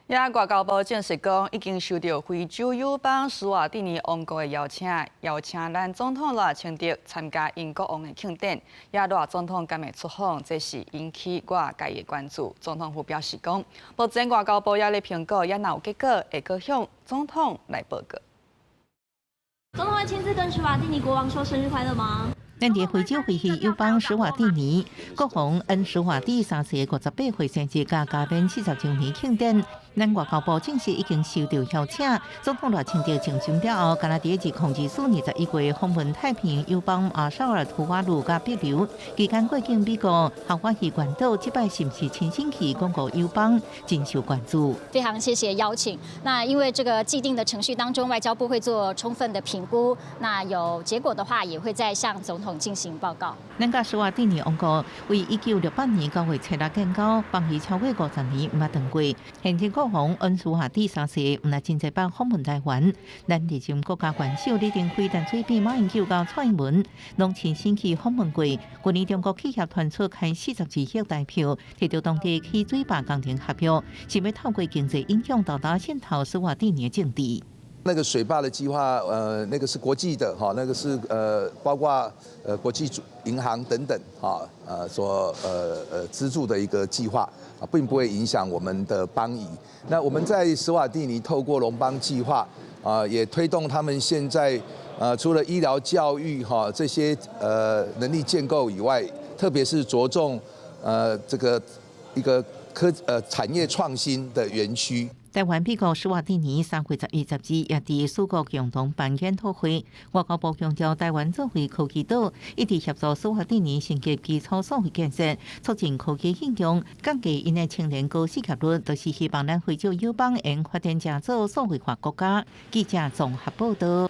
也外交部證實講，已經收到非洲友邦史瓦蒂尼王國的邀請，邀請咱總統賴清德參加𪜶國王的慶典。也賴總統敢會出訪，這是引起外界的關注。總統府表示講，目前外交部也咧評估，也若有結果，會閣向總統來報告。總統會親自跟史瓦蒂尼國王說生日快樂嗎？咱佇非洲飛去友邦史瓦蒂尼，國王恩史瓦蒂三世58歲生日佮加冕40週年慶典，咱外交部證實已經收到邀請，總統賴清德上陣了後，敢若佇2024年21月訪問太平洋友邦馬紹爾、吐瓦魯佮帛琉，期間過境美國夏威夷群島，這擺是毋是親身去廣告友邦，真受關注。非常謝謝邀請。那因為這個既定的程序當中，外交部會做充分的評估，那有結果的話，也會再向總統進行報告。咱佮史瓦蒂尼王國為1968年9月7日建交，邦誼超過50年毋捌斷過。現任國王恩蘇瓦蒂三世毋但真濟擺訪問台灣，咱歷任國家元首李登輝、陳水扁、馬英九佮蔡英文，攏親身去訪問過。去年中國企業傳出開42億台票，提著當地起水壩工程合約，是欲透過經濟影響到達滲透史瓦蒂尼政治。那個水壩的計劃，那個是國際的，哈，那個是包括國際銀行等等，哈，所資助的一個計劃，啊，並不會影響我們的邦誼。那我們在史瓦蒂尼透過龍邦計劃，啊，也推動他們現在，除了醫療、教育，哈，這些能力建構以外，特別是着重，這個一個產業創新的園區。台灣、美國、史瓦蒂尼3月11、12也佇四國共同辦研討會，外交部強調，台灣作為科技島，一直協助史瓦蒂尼升級基礎數位建設，促進科技應用，降低𪜶的青年高失業率，就是希望咱非洲友邦會發展成做數位化國家。記者綜合報道。